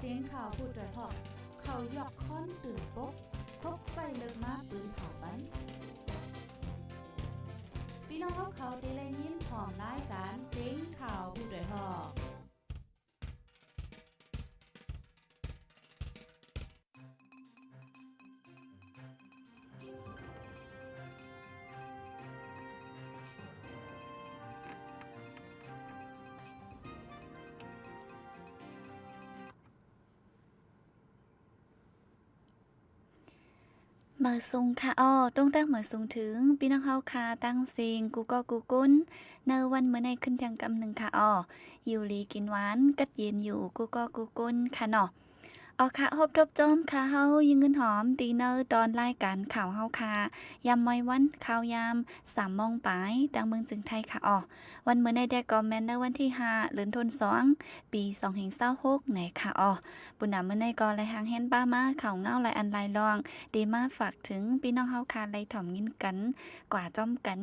ສຽງຂ່າວຜູ້ດອຍຮອກ ເຂົາຍອກຄ້ອນຕື່ນປົກ ປົກໃສ່ເລິກມາປືນເຜົາປັນ. ພີ່ນ້ອງເຮົາເຂົາທີ່ໄດ້ຍິນພ້ອມລາຍການສຽງຂ່າວຜູ້ດອຍຮອກ. ມາສົ່ງຄ່ະອໍ ຕົງຕັກມາສົ່ງເຖິງພີ່ນ້ອງເຮົາຄ່ະ ທັງເສັງ ກູ່ກໍກູ່ກຸນ ໃນວັນມື້ໃນຂຶ້ນທຽງກຳໜຶ່ງຄ່ະອໍ ຢູ່ດີກິນຫວານ ກັດເຢັນຢູ່ກູ່ກໍກູ່ກຸນຄ່ະເນາະ. ອໍ ຄ່ະ ພົບທົບຈອມຄ່ະ ເຮົາຍິງເງິນຫອມ ຕີໃນຕອນລາຍການຂ່າວເຮົາຄ່ະ ຍາມມາຍວັນ ຂ່າວຍາມ ສາມໂມງປາຍ ທາງເມືອງເຈີງໄທຄ່ະອໍ. ວັນມື້ໃນແດ່ກໍແມ່ນໃນວັນທີຫ້າ ເດືອນທັນສອງ ປີສອງພັນຊາວຫົກ ໃນຄ່ະອໍ. ປຸນນາມື້ໃນກໍໄດ້ຮ່າງແຮນປາມາ ຂ່າວເງົາຫຼາຍອັນຫຼາຍລອງ ທີ່ມາຝາກເຖິງພີ່ນ້ອງເຮົາຄ່ະ ໄດ້ຖອມຍິນກັນ ກວ່າຈອມກັນ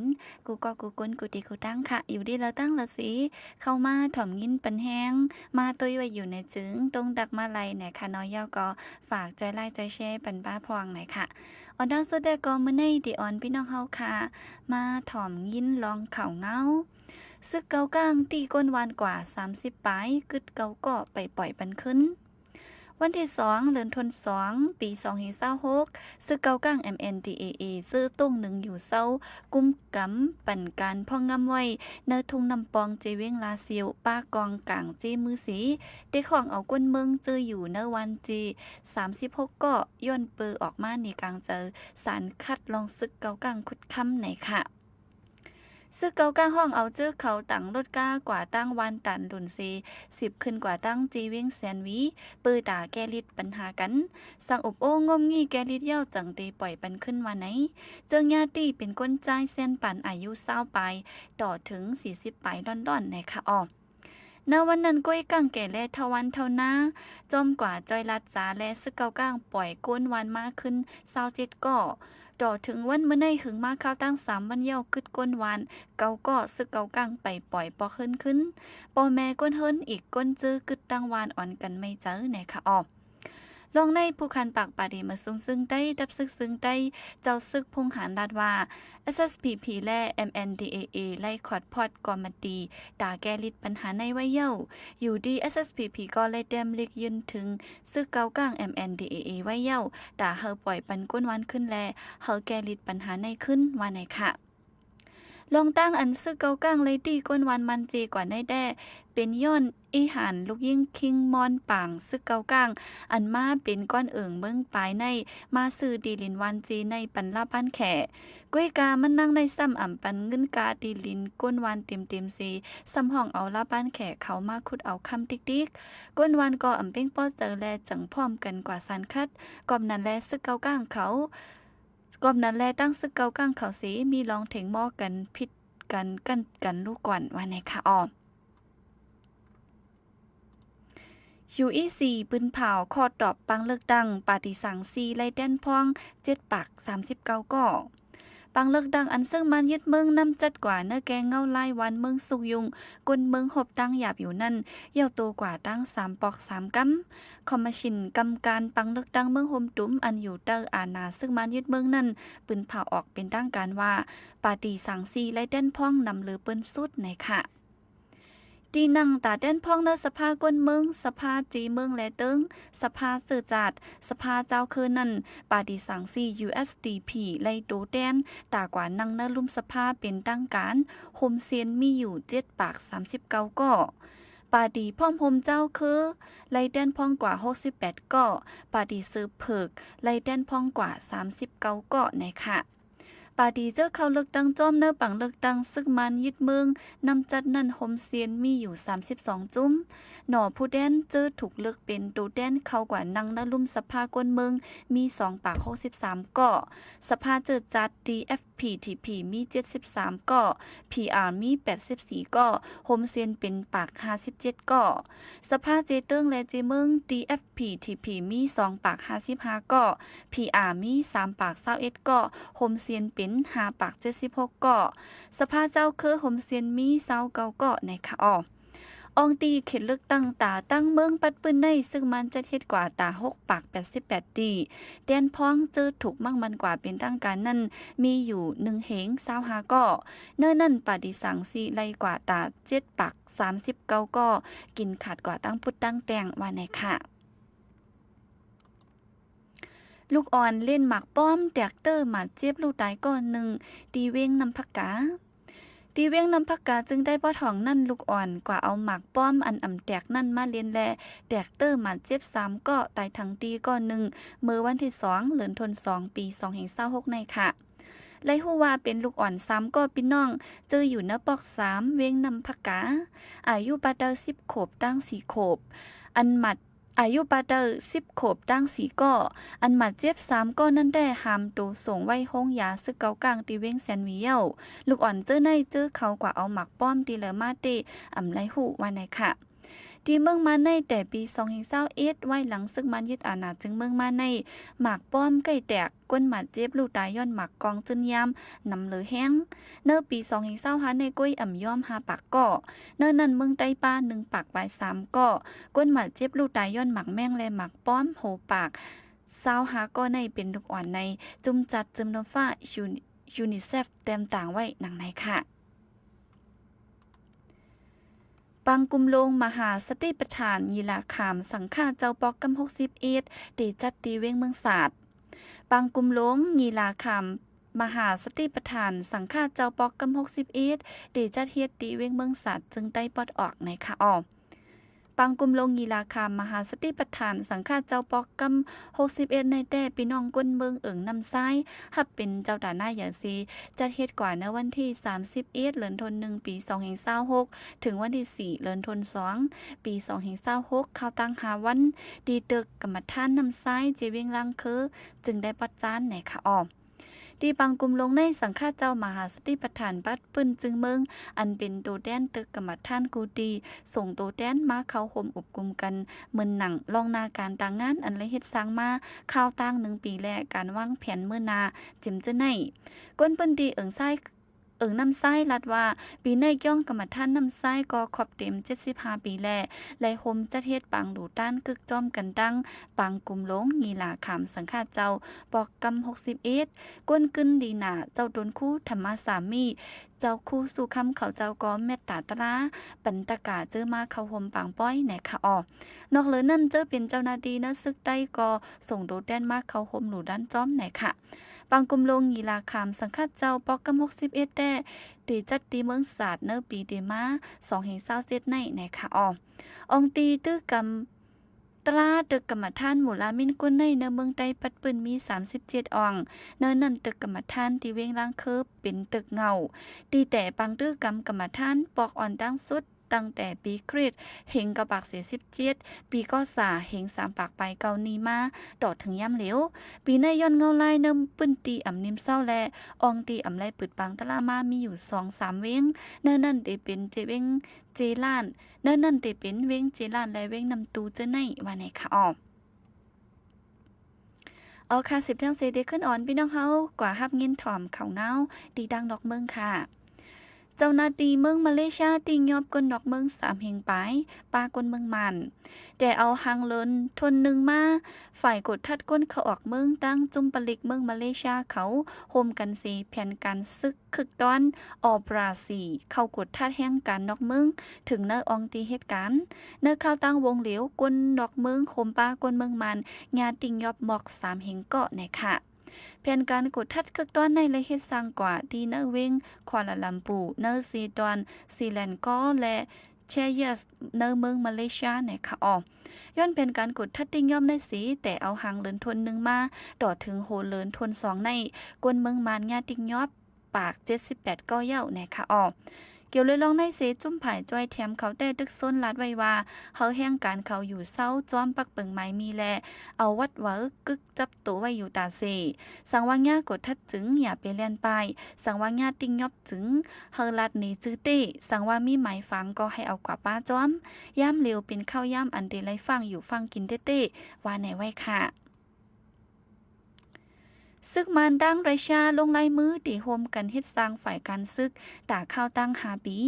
ກູ່ກໍກູ່ກຸນ ກູ່ທີ່ກູ່ທາງຄ່ະ ຢູ່ດີລາວຕ່າງລາວສີ ເຂົ້າມາຖອມຍິນປັນແຮງ ມາຕຸ້ຍໄວ້ຢູ່ໃນເຈິງ ຕົງຕັກມາໄລໃນຄ່ະເນາະ ແລ້ວກໍຝາກຈອຍໄລຈອຍແຊປັນປ້າພອງໃນຄ່ະ. ອັນດັງສຸດແດ່ກໍມື້ໃນ ທີ່ອອນພີ່ນ້ອງເຮົາຄ່ະ ມາຖອມຍິນລອງຂ່າວເງົາ ຊຶກເກົາກ້າງ ຕີກົ້ນວານກວ່າສາມສິບປາຍ ກຶດເກົ້າກໍໄປປ່ອຍປັນຄືນ. ວັນທີສອງ ເດືອນທັນສອງ ປີສອງພັນຊາວຫົກ ຊຶກເກົາກ້າງ ເອັມເອັນດີເອເອ ເຈີໂຕ້ງໜຶ່ງຢູ່ເຊົາ ກຸມກຳປັນການພອງງຳໄວ້ ໃນທົ່ງນ້ຳປ່ອງ ເຈວຽງລາຊິວ ປາກອງກາງເຈມືສີ ເຕັກຫ້ອງເອົາກົ້ນເມືອງເຈີຢູ່ໃນວັນທີສາມສິບຫົກກໍ ຍ້ອນເປີອອກມາໜີກາງເຈີ ສານຄັດລອງຊຶກເກົາກ້າງຂຸດຄຳໃນຄ່ະ. ຊຶກເກົາກ້າງຫ້ອງເອົາເຈີເຂົາຕັງລົດກາກວ່າຕັ້ງວານຕັນດຸນເຊ ສິບຂຶ້ນກວ່າຕັ້ງເຈວຽງແສນຫວີ ເປີຕາແກ້ລິດປັນຫາກັນ ສັງອົບໂອ້ງົມງິ້ແກ້ລິດເຍົາ ຈັ່ງເຕປ່ອຍປັນຂຶ້ນວ່າໃນ. ເຈີຍາດຕີເປັນກົ້ນຈາຍແສນປັນ ອາຍຸຊາວປາຍ ຕໍ່ເຖິງສີ່ສິບປາຍລ້ອນໆ ໃນຄ່ະອໍ. ນະວັນນັ້ນ ກ້ວຍກ້າງແກ່ແລເທົ່າວັນເທົ່ານາ ຈອມກວ່າຈ້ອຍລາດຈາ ແລະ ຊຶກເກົາກ້າງປ່ອຍກົ້ນວານມາຂຶ້ນຊາວເຈັດກໍ. ຕໍ່ເຖິງວັນມື້ໃນ ເຫິງມາຄາວຕັ້ງສາມວັນເຍົາ ກຶດກົ້ນວານເກົ້າກໍ ຊຶກເກົາກ້າງໄປປ່ອຍປອກເຮືອນຂຶ້ນ. ພໍ່ແມ່ກົ້ນເຮືອນອີກກົ້ນເຈີກຶດຕັ້ງວານອອນກັນໄໝ້ເຈີ ໃນຄ່ະອໍ. ລອງໃນຜູ້ຄັນປາກປາດີມາຊຸມເຊິ່ງໃຕ້ ດັບຊຶກເຊິ່ງໃຕ້ ເຈົ້າຊຶກພົງຫານລາດວ່າ ເອສເອສພີພີ ແລະ ເອັມເອັນດີເອເອ ໄລ່ຂອດພອດກອມມະຕີ ຕາແກ້ລິດປັນຫາໃນໄວ້ເຍົາ. ຢູ່ດີເອສເອສພີພີກໍໄລ່ແຕ້ມລິກຍື່ນເຖິງຊຶກເກົາກ້າງ ເອັມເອັນດີເອເອ ໄວ້ເຍົາ ຕາເຮົາປ່ອຍປັນກົ້ນວານຂຶ້ນ ແລະ ເຮົາແກ້ລິດປັນຫາໃນຂຶ້ນ ວ່າໃນຄ່ະ. ລອງຕັ້ງອັນຊຶກເກົາກ້າງໄລ່ຕີກ້ອນວານມັນເຈກວ່າໃນແດ່ ເປັນຍ້ອນອີ່ຫານລູກຍິງຄິງມອນປາງ ຊຶກເກົາກ້າງ ອັນມາເປັນກ້ອນເອີງເມືອງປາຍໃນ ມາຊື້ທີ່ດິນວານເຈໃນປັນລາວບ້ານແຂ. ກ້ວຍກາມັນນັ່ງໃນຊ້ຳອຳປັນເງິນກາທີ່ດິນກົ້ນວານເຕັມໆເຊ ຊ້ຳຮ້ອງເອົາລາວບ້ານແຂເຂົາມາຂຸດເອົາຄຳຕິກໆ. ກົ້ນວານກໍອຳເປັງພໍໃຈ ແລະ ຈັ່ງພ້ອມກັນກວ່າສານຄັດ. ກອບນັ້ນແລ ຊຶກເກົາກ້າງເຂົາ ກອບນັ້ນແລ ຕັ້ງຊຶກເກົາກ້າງເຂົາເສ ມີລອງເຖງມໍກັນ ຜິດກັນ ກັນ ກັນລູກກ່ອນ ວ່າໃນຄ່ະອໍ. ຢູອີຊີ ປືນເຜົາ ຂໍຕອບປາງເລືອກຕັ້ງ ປາຕີສາງຊີ ໄລ່ແຕ່ນພອງ ເຈັດປາກສາມສິບເກົ້າກໍ. ປາງເລືອກຕັ້ງອັນຊຶກມານຍຶດເມືອງນຳຈັດກວ່າ ໃນແກ່ເງົາລາຍວັນເມືອງສຸກຍຸງ ກົ້ນເມືອງຮົບຕັ້ງຢາບຢູ່ນັ້ນ ຍ່າວໂຕກວ່າຕັ້ງສາມປອກສາມກຳ. ຄອມມະຊິນກຳການປາງເລືອກຕັ້ງເມືອງໂຮມຕຸມ ອັນຢູ່ໃຕ້ອານາຊຶກມານຍຶດເມືອງນັ້ນ ປືນເຜົາອອກເປັນທາງການວ່າ ປາຕີສາງຊີ ໄລ່ແຕ່ນພອງ ນຳເລີເປີ້ນສຸດ ໃນຄ່ະ. ທີ່ນັ່ງຕາແຕ່ນພອງໃນສະພາກົ້ນເມືອງ, ສະພາເຈເມືອງ ແລະ ເຕີງ, ສະພາເຊື້ອຊາດ, ສະພາເຈົ້າເຄີນັ້ນ, ປາຕີສາງຊີ ຢູເອັສດີພີ ໄລ່ໂຕແທນ ຕາກວ່ານັ່ງໃນລຸ່ມສະພາເປັນທາງການ ໂຮມເຊນມີຢູ່ເຈັດປາກສາມສິບເກົ້າກໍ. ປາຕີພ້ອມໂຮມເຈົ້າເຄີ ໄລ່ແຕ່ນພອງກວ່າຫົກສິບແປດກໍ, ປາຕີເສືອເຜິກ ໄລ່ແຕ່ນພອງກວ່າສາມສິບເກົ້າກໍ ໃນຄ່ະ. ປາຕີເຈີເຂົ້າເລືອກຕັ້ງຈອມໃນປາງເລືອກຕັ້ງຊຶກມານຍຶດເມືອງນຳຈັດນັ້ນ ໂຮມເຊນມີຢູ່ສາມສິບສອງຈຸ້ມ. ໜໍ່ຜູ້ແທນເຈີຖືກເລືອກເປັນໂຕແທນເຂົ້າກວ່ານັ່ງໃນລຸ່ມສະພາກົ້ນເມືອງມີສອງປາກຫົກສິບສາມກໍ. ສະພາເຈີຊາດ ດີເອັຟ ພີ ທີ ພີ ມີເຈັດສິບສາມກໍ, ພີ ອາ ມີແປດສິບສີ່ກໍ, ໂຮມເຊນເປັນປາກຫ້າສິບເຈັດກໍ. ສະພາເຈເຕີງ ແລະ ເຈເມືອງ ດີເອັຟ ພີ ທີ ພີ ມີສອງປາກຫ້າສິບຫ້າກໍ, ພີ ອາ ມີສາມປາກຊາວເອັດກໍ, ໂຮມເຊນເປັນຫ້າປາກເຈັດສິບຫົກກໍ. ສະພາເຈົ້າເຄີໂຮມເຊນມີຊາວເກົ້າກໍ ໃນຄ່ະ. ອອງຕີເຂດເລືອກຕັ້ງຕາຕັ້ງເມືອງປັດປືນໃນ ຊຶກມານຈັດເຮັດກວ່າຕາຫົກປາກແປດສິບແປດຕີ, ແຕ່ນພອງເຈີຖືກມັກໝັ້ນກວ່າເປັນທາງການນັ້ນມີຢູ່ໜຶ່ງເຮງຊາວຫ້າກໍ, ເນີນນັ້ນປາຕີສັງຊິໄລ່ກວ່າຕາເຈັດປາກສາມສິບເກົ້າກໍ, ກິນຂາດກວ່າຕັ້ງພຸດຕັ້ງແຕ່ງວ່າແນ່ຄ່ະ. ລູກອ່ອນຫຼິ້ນໝາກປ້ອມແຕກເຕີບາດເຈັບລູກຕາຍກໍໜຶ່ງ ທີ່ວຽງນ້ຳພະກາ. ທີ່ວຽງນ້ຳພະກາ ເຈີງໃຕ້ປອດຫອງນັ້ນ ລູກອ່ອນກວ່າເອົາໝາກປ້ອມອັນອຳແຕກນັ້ນມາຫຼິ້ນ ແລະ ແຕກເຕີບາດເຈັບສາມກໍ, ຕາຍທັງຕີກໍໜຶ່ງ ເມື່ອວັນທີສອງ ເດືອນທັນສອງ ປີສອງເຮງຊາວຫົກໃນຂະ ໄດ້ຮູ້ວ່າເປັນລູກອ່ອນສາມກໍພີ່ນ້ອງ ເຈີຢູ່ນະປອກສາມ ວຽງນ້ຳພະກາ, ອາຍຸປາເຕີສິບຂວບ ຕ່າງສີ່ຂວບ, ອັນມາດ ອາຍຸປາເຕີສິບຂວບ ຕ່າງສີ່ກໍ, ອັນມາດເຈັບສາມກໍນັ້ນແດ່ ຫາມໂຕສົ່ງໄວ້ໂຮງຢາຊຶກເກົາກາງ ທີ່ວຽງແສນຫວີເຍົາ. ລູກອ່ອນເຈີໃນເຈີເຂົາກວ່າເອົາໝາກປ້ອມທີ່ເລີມາເຕະ ອຳໄລຮູ້ວ່າໃນຂະ ທີ່ເມືອງມາໃນແຕ່ປີສອງເຮງຊາວເອັດ ໄວ້ຫຼັງຊຶກມານຍຶດອານາເຈີງເມືອງມາໃນ ໝາກປ້ອມໃກ້ແຕກ, ຄົນມາເຈັບລູກຕາຍຍ້ອນໝາກກອງຈືນຍາມນຳເລີແຮງ. ໃນປີສອງເຮງຊາວຫ້າໃນ ກ້ວຍອຳຍ້ອມຫ້າປາກກໍ, ໃນນັ້ນເມືອງໃຕ້ປ່າໜຶ່ງປາກປາຍສາມກໍ, ຄົນມາເຈັບລູກຕາຍຍ້ອນໝາກແມງ ແລະ ໝາກປ້ອມຫົກປາກຊາວຫ້າກໍໃນ ເປັນລູກອ່ອນໃນຈຸ້ມຈັດເຈີມໂນຟ້າ ຢູນິເຊັບ ແຕ້ມຕ່າງໄວ້ດັ່ງໃນຂະ. ປາງກຸມຫຼວງມະຫາສະຕິປະທານ ຢີລາຄາມ ສັງຄະເຈົ້າປອກກຳຫົກສິບເອັດ ໄດ້ຈັດທີ່ວຽງເມືອງສາດ. ປາງກຸມຫຼວງ ຢີລາຄາມ ມະຫາສະຕິປະທານ ສັງຄະເຈົ້າປອກກຳຫົກສິບເອັດ ໄດ້ຈັດເຮັດທີ່ວຽງເມືອງສາດ ເຈີງໃຕ້ປອດອອກໃນຂະອອ. ປາງກຸມຫຼວງ ຢີລາຄາມ ມະຫາສະຕິປະທານ ສັງຄະເຈົ້າປອກກຳຫົກສິບເອັດໃນແຕ່ ພີ່ນ້ອງຄົນເມືອງເອີງນ້ຳຊາຍ ຮັບເປັນເຈົ້າຕາໜ້າຢາຊີ ຈັດເຮັດກວ່າໃນວັນທີສາມສິບເອັດ ເດືອນທັນໜຶ່ງ ປີສອງເຮງຊາວຫົກ ເຖິງວັນທີສີ່ ເດືອນທັນສອງ ປີສອງເຮງຊາວຫົກ ຄາວຕັ້ງຫ້າວັນ ທີ່ຕຶກກຳມະຖານນ້ຳຊາຍ ເຈວຽງລາງເຄີ ເຈີງໃຕ້ປອດຈານໃນຂະອອ. ທີ່ປາງກຸມຫຼວງໃນ ສັງຄະເຈົ້າມະຫາສະຕິປະທານ ປັດປືນເຈີງເມືອງ ອັນເປັນໂຕແທນຕຶກກຳມະຖານກູຕີ ສົ່ງໂຕແທນມາເຂົ້າຮ່ວມອົບຮົມກັນ ເໝີນໜັງລ່ອງໜ້າການຕາງງານ ອັນໄດ້ເຮັດສ້າງມາຄາວຕັ້ງໜຶ່ງປີ ແລະ ການວາງແຜນເມີໜ້າ ເຈັມເຈີໃນ. ຄົນພື້ນທີ່ເອີງຊາຍ ເອີງນ້ຳຊາຍ ລັດວ່າ ປີໃນກ້ຽວກຳມະຖານນ້ຳຊາຍກໍຄົບເຕັມເຈັດສິບຫ້າປີແລ້ວ ແລະ ໂຮມຈັດເຮັດປາງດູຕານກຶກຈ້ອມກັນຕັ້ງ ປາງກຸມຫຼວງ ຢີລາຄາມ ສັງຄະເຈົ້າປອກກຳຫົກສິບເອັດ ກົນກຶນດີໜ້າ ເຈົ້າຕົນຄູທຳມະສາມີ ເຈົ້າຄູສຸຄຳ ເຂົາເຈົ້າກໍແມັດຕາຕະລາ ປັນຕະກາ ເຈີມາເຂົ້າຮ່ວມປາງປ້ອຍໃນຂະອອ. ນອກເຫຼືອນັ້ນ ເຈີເປັນເຈົ້າໜ້າທີ່ນາຊຶກໃຕ້ ກໍສົ່ງໂຕແທນມາເຂົ້າຮ່ວມດູຕານຈ້ອມໃນຂະ. ປາງກຸມຫຼວງ ຢີລາຄາມ ສັງຄະເຈົ້າປອກກຳຫົກສິບເອັດແຕ່ ໄດ້ຈັດທີ່ເມືອງສາດໃນປີທີ່ມາ ສອງເຮງຊາວເຈັດໃນ ໃນຂະອອ. ອອງຕີຕຶກກຳ ຕະລາຕຶກກຳມະຖານມູລາມິນກຸນໃນ ໃນເມືອງໃຕ້ປັດປືນມີສາມສິບເຈັດອອງ, ໃນນັ້ນຕຶກກຳມະຖານທີ່ວຽງລາງເຄີເປັນຕຶກເຫງົາ ຕີແຕ່ປາງຕື້ກຳກຳມະຖານປອກອ່ອນຕັ້ງສຸດ ຕັ້ງແຕ່ປີຄຣິດ ເຮງເກົ້າປາກສີ່ສິບເຈັດ, ປີກໍສາ ເຮງສາມປາກປາຍເກົ້ານີ້ມາ ຕໍ່ເຖິງຍາມຫຼຽວ. ປີໃນຍ້ອນເຫງົາລາຍໃນພື້ນທີ່ອຳນິມເຊົາ ແລະ ອອງຕີອຳໄລປຶດບັງຕະລາມາມີຢູ່ສອງສາມເວງ, ໃນນັ້ນໄດ້ເປັນເຈເວງ ເຈລ້ານ, ໃນນັ້ນເຕເປັນເວງເຈລ້ານ ແລະ ເວງນ້ຳຕູເຈີໃນ ວ່າໃນຂະອອ. ເອົາຄ່ະ ສືບເລື່ອງເສດເດຂຶ້ນອອນ ພີ່ນ້ອງເຮົາກວ່າຮັບຍິນຖອມຂ່າວງາວທີ່ຕ່າງນອກເມືອງຄ່ະ. ເຈົ້າໜ້າທີ່ເມືອງມາເລເຊຍຕິຍົບຄົນນອກເມືອງສາມເຮງປາຍ ປະຄົນເມືອງມານ. ແຕ່ເອົາຫາງເດືອນທັນໜຶ່ງມາ, ຝ່າຍກວດທັດຄົນເຂົ້າອອກເມືອງ ທັງຈຸ້ມປະລິກເມືອງມາເລເຊຍເຂົາ ໂຮມກັນເສແຜນການຊຶກ ຄຶກຕ້ອນ ອອປະຣາຊີ ເຂົ້າກວດທັດແຮງການນອກເມືອງ ເຖິງໃນອອງຕີເຮັດການ. ໃນຂ່າວຕ່າງວົງຫຼຽວ ຄົນນອກເມືອງໂຮມປະຄົນເມືອງມານ ຍາຕິຍົບໝອກສາມເຮງເກາະ ໃນຂະ ແຜນການກວດທັດຄຶກຕ້ອນໃນໄລເຮັດສ້າງກວ່າ ທີ່ໃນເວງຄວາລາລຳປູ, ໃນເຊດອນ, ຊີແລນກໍ ແລະ ເຊເຢສ ໃນເມືອງມາເລເຊຍ ໃນຂະອອ. ຍ້ອນແຜນການກວດທັດຕິຍົບໃນເສ ແຕ່ເອົາຫາງເດືອນທັນໜຶ່ງມາ ຕໍ່ເຖິງຫົວເດືອນທັນສອງໃນ ຄົນເມືອງມານຍາຕິຍົບ ປາກເຈັດສິບແປດກໍເຍົາໃນຂະອອ. ກ່ຽວເລື່ອງໃນເສ ຈຸ້ມຜາຍຈ່ອຍແຖມເຂົາແຕ່ຕຶກຊົນລາດໄວ້ວ່າ ເຮົາແຮງການເຂົາຢູ່ເຊົາ ຈອມປັກເປິງໝາຍມີ ແລະ ເອົາວັດເຫວີກຶກຈັບໂຕໄວ້ຢູ່ຕາເສ. ສັງວ່າຍາກວດທັດຈຶ່ງ ຢ່າໄປແລ່ນປ້າຍ, ສັງວ່າຍາຕິຍົບຈຶ່ງ ເຮົາລາດໜີຈື່ເຕ້, ສັງວ່າມີໝາຍຝັງ ກໍໃຫ້ເອົາກວ່າປ້າຈອມ. ຍາມຫຼຽວເປັນເຂົ້າຍາມອັນເດໄລຟັງຢູ່ຟັງກິນເຕ້ໆ ວ່າໃນໄວ້ຂະ. ຊຶກມານ ທັງຣັດເຊຍ ລົງລາຍມື ທີ່ຮ່ວມກັນເຮັດສ້າງຝ່າຍການຊຶກ ຕາຂ່າວຕັ້ງຫ້າປີ.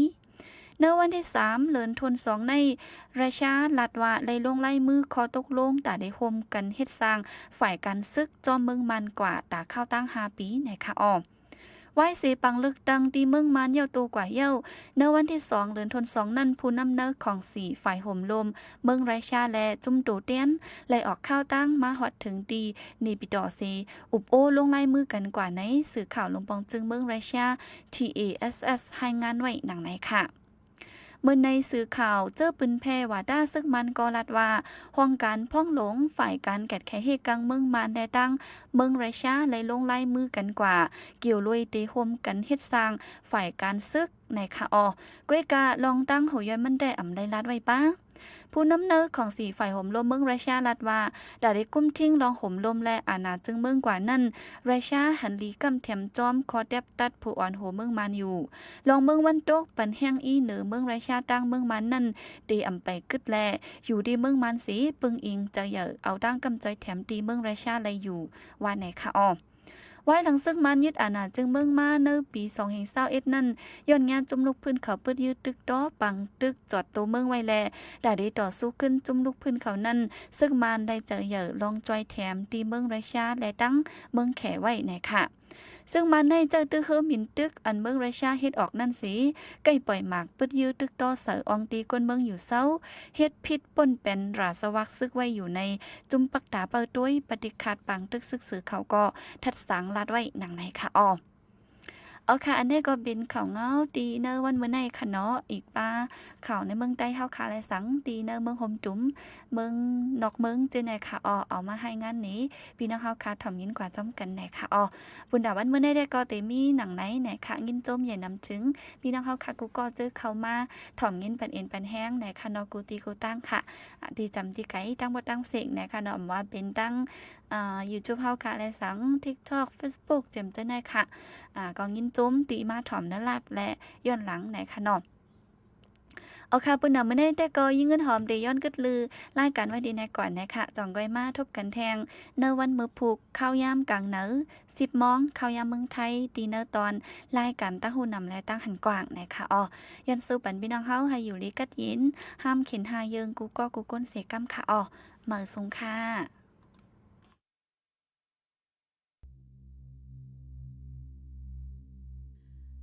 ໃນວັນທີສາມ ເດືອນທັນສອງນີ້ ຣັດເຊຍລັດວ່າໄດ້ລົງລາຍມືຂໍ້ຕົກລົງ ຕາໄດ້ຮ່ວມກັນເຮັດສ້າງຝ່າຍການສຶກຈອມເມືອງມ່ານກວ່າ ຕາຄາວຕັ້ງຫ້າປີ ໃນຂະອອກ ວາຍເສຍປາງເລືອກຕັ້ງທີ່ເມືອງມ່ານເຍົາໂຕກວ່າເຍົາ. ໃນວັນທີສອງ ເດືອນທັນສອງນັ້ນ ຜູ້ນຳເນີຂອງສີຝ່າຍໂຮມລົມເມືອງຣັດເຊຍ ແລະ ຈຸມໂຕແທນ ໄດ້ອອກຂ່າວຕັ້ງມາຮອດເຖິງທີ່ເນປິໂຕເຊ ອຸບໂອ້ລົງລາຍມືກັນກວ່າ ໃນສື່ຂ່າວລົມປອງຈຶ່ງເມືອງຣັດເຊຍ ທີ ເອ ເອສ ເອສ ລາຍງານໄວ້ດັ່ງໃນຂະອອກ. ເມື່ອໃນສື່ຂ່າວເຈີປືນແຜ່ວ່າ ຕາເສິກມ່ານກໍລັດວ່າ ຫ້ອງການພອງຫຼົງ ຝ່າຍການແກ້ໄຂເຮກາງເມືອງມ່ານ ແລະ ທາງເມືອງຣັດເຊຍ ໄດ້ລົງລາຍມືກັນກວ່າ ກ່ຽວດ້ວຍໄດ້ຮ່ວມກັນເຮັດສ້າງຝ່າຍການສຶກ ໃນຂະອອກ. ກວຍກາລອງຕັ້ງໂຫຍ້ອນມັນແຕ່ອຳໄດ້ລາດໄວ້ປາ ຜູ້ນຳເນີຂອງສີຝ່າຍໂຮມລົມເມືອງຣັດເຊຍລັດວ່າ ຕາໄດ້ກຸມຖິ້ມລອງໂຮມລົມ ແລະ ອານາຈຶ່ງເມືອງກວ່ານັ້ນ ຣັດເຊຍຫັນດີກຳແຖມຈອມ ຂໍແຕບຕັດຜູ້ອ່ອນໂຮເມືອງມ່ານຢູ່ ລອງເມືອງວັນຕົກ ປັນແຮງອີເໜີເມືອງຣັດເຊຍ ຕາງເມືອງມ່ານນັ້ນ ເຕອຳໄປກຶດແລ ຢູ່ທີ່ເມືອງມ່ານເສ ເບິ່ງອີງໃຈໃຫຍ່ເອົາຕັ້ງກຳຈອຍແຖມທີ່ເມືອງຣັດເຊຍໄດ້ຢູ່ ວ່າໃນຂະອອກ. ວາຍຫຼັງເສິກມ່ານຍຶດອານາຈຶ່ງເມືອງມາໃນປີສອງພັນຊາວເອັດນັ້ນ ຍ້ອນຍາດຈຸມລຸກພື້ນເຂົາປຶດຍືດຕຶກຕໍ່ ປາງຕຶກຈອດໂຕເມືອງໄວ້ແລ ໄດ້ຕໍ່ສູ້ຂຶ້ນ ຈຸມລຸກພື້ນເຂົານັ້ນ ເສິກມ່ານໄດ້ໃຈໃຫຍ່ລອງຈອຍແຖມທີ່ເມືອງຣັດເຊຍ ແລະ ຕັ້ງເມືອງແຂໄວ້ໃນຂະອອກ. ເສິກມ່ານໄດ້ໃຊ້ຕຶກເຮີມິນຕຶກ ອັນເມືອງຣັດເຊຍເຮັດອອກນັ້ນເສ ໄກ່ປ່ອຍໝາກປຶດຍືດຕຶກຕໍ່ໃສ່ອ່ອງຕີກົ້ນເມືອງຢູ່ເຊົາ ເຮັດຜິດປົນແປນລາຊະວັກເສິກໄວ້ຢູ່ໃນ ຈຸມປັກຕາເປົ້າໂຕ້ຍ ປະຕິຄາດປາງຕຶກເສິກເສີເຂົາກໍທັດສາງລາດໄວ້ດັ່ງໃນຂະອອກ. ເອົາຄ່ະ ອັນນີ້ກໍເປັນຂ່າວເງົາທີ່ໃນວັນມື້ນີ້ຂະເນາະ ອີກປາຂ່າວໃນເມືອງໃຕ້ເຮົາຄ່ະ ແລະ ສັງທີ່ໃນເມືອງໂຮມຈຸມ ເມືອງນອກເມືອງ ເຈົ້າໃນຂະອອກ ເອົາມາໃຫ້ງານນີ້ ພີ່ນ້ອງເຮົາຄ່ະ ຖອມຍິນກວ່າຈ້ອມກັນໃນຂະອອກ. ບຸນດາວັນມື້ນີ້ໄດ້ກໍເຕມີໜັງໃນໃນຂະ ຍິນຊົມໃຫຍ່ນຳເຖິງ ພີ່ນ້ອງເຮົາຄ່ະ ກູ່ກໍເຈົ້າເຂົ້າມາຖອມຍິນປັນເອັນປັນແຮງໃນຂະເນາະ ກູ່ທີ່ກູ່ຕັ້ງຄ່ະ ທີ່ຈຳທີ່ໄກ ຕັ້ງບໍ່ຕັ້ງເສັງໃນຂະເນາະ ບໍ່ວ່າເປັນຕັ້ງ ອ່າ ຢູທູບເຮົາຄ່ະ ແລະ ສັງ ທິກທອກ ເຟສບຸກ ເຈັມເຈົ້າໃນຂະອອກ ກໍຍິນຊົມທີ່ມາຖອມນຳລັບ ແລະ ຍ້ອນຫຼັງໃນຂະເນາະ. ເອົາຄ່ະ ປຸນນຳມື້ນີ້ແຕ່ກໍຍິງເງິນຫອມໄດ້ຍ້ອນກຶດລືລາຍການໄວ້ດີໃນກ່ອນນະຄະ ຈ່ອງກອຍມາພົບກັນແທ່ງໃນວັນມື້ພຸດ ຄາວຍາມກາງເໜີ ສິບໂມງ ຄາວຍາມເມືອງໄທ ທີ່ໃນຕອນລາຍການຕາງຫູນຳ ແລະ ຕາງຫັນກວ້າງນະຄະ. ອອ ຍ້ອນສູ້ປັນພີ່ນ້ອງເຮົາໃຫ້ຢູ່ດີກັດເຢັນ ຫ້າມເຂັນຫາເຢິງ ກູ່ກໍກູ່ກົ້ນເສກຳຄະ. ອອ ເໝີສູງຄ່ະ.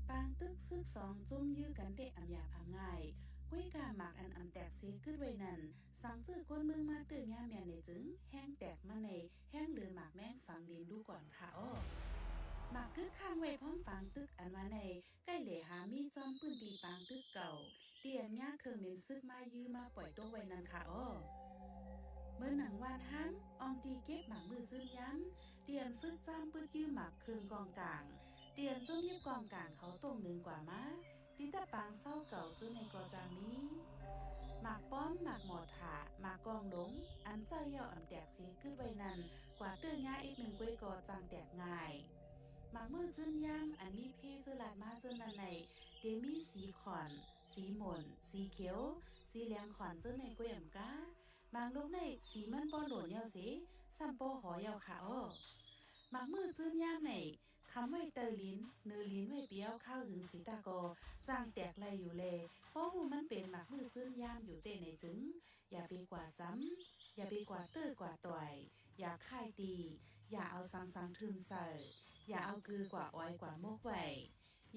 ປາງຕຶກເສິກສອງຈຸ້ມຢື້ກັນເຕະອຳຫຍາບອຳງ່າຍ ກວຍກາໝາກອັນອຳແຕກເສກຶດໄວ້ນັ້ນ ສັງຈື່ຄົນເມືອງມາເຕີຍາແມ່ນໃດຈຶ່ງ ແຮງແຕກມາໃນແຮງເຫຼືອໝາກແມງຝັງດິນດູກ່ອນຄະ. ອອ ໝາກກຶດຄ້າງໄວ້ພ້ອມປາງຕຶກອັນວ່າໃນ ໃກ້ເຫຼຫາມີຈອມພື້ນທີ່ປາງຕຶກເກົ່າ ທີ່ອັນຍາເຄື່ອງເໝັນເສິກມາຢື້ມາປ່ອຍຕົກໄວ້ນັ້ນຄະ. ອອ ເໝືອນໜັງຫວ່ານຫ້າມ ອ່ອງທີ່ເກັບໝາກມື້ຈືນຍາມ ທີ່ອັນຝຶກຈ້າມປຶດຢື້ໝາກເຄື່ອງກອງກາງ ທີ່ອັນຈຸ້ມຍິບກອງກາງເຂົາຕົງເໜີກວ່າມາ ທີ່ຕະປາງເຊົາເກົ່າ ເຈົ້າໃນກໍຈາງມີ ໝາກປ້ອມ ໝາກມໍທາ ໝາກກອງຫຼົງ ອັນເຈົ້າເຍົາອຳແຕກເສກຶດໄວ້ນັ້ນ ກວ່າເຕີຍາອີກໜຶ່ງກວຍກໍຈັ່ງແຕກງ່າຍ. ໝາກມື້ຈືນຍາມ ອັນມີເພເຈີລາດມາເຈົ້ານັ້ນໃນ ເດມີສີຂອນ ສີໝົນ ສີຂຽວ ສີແຫຼງຂອນເຈົ້າໃນກວຍອຳກາ ໝາກລຸກໃນສີມັນບໍ່ໂຫຼນເຍົາເສ ຊ້ຳບໍ່ຫໍເຍົາຄະ. ອອ ໝາກມື້ຈືນຍາມໃນ ຄຳໄວ້ໃຕ້ລີນ ເໜີລີນໄວ້ປຽວຄາວຫຶງສີຕາກໍ ຈ້າງແຕກໄລ່ຢູ່ແລ ພໍຮູ້ມັນເປັນໝາກມື້ຈືນຍາມຢູ່ເຕໃນຈຶ່ງ ຢ່າໄປກວ່າຈຳ ຢ່າໄປກວ່າເຕີກວ່າຕ່ອຍ ຢ່າຄ້າຍຕີ ຢ່າເອົາສັງສັງທຶ່ມໃສ່ ຢ່າເອົາກືກວ່າອອຍກວ່າມົກໄວ້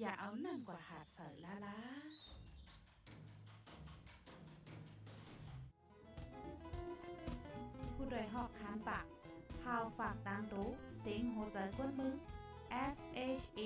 ຢ່າເອົານ້ຳກວ່າຫາດໃສ່ລ້າໆ. ຜູ້ດອຍຮອກຄານປາກ ພາວຝາກຕາງໂຕ ເສັງຫົວໃຈກວນມື S H A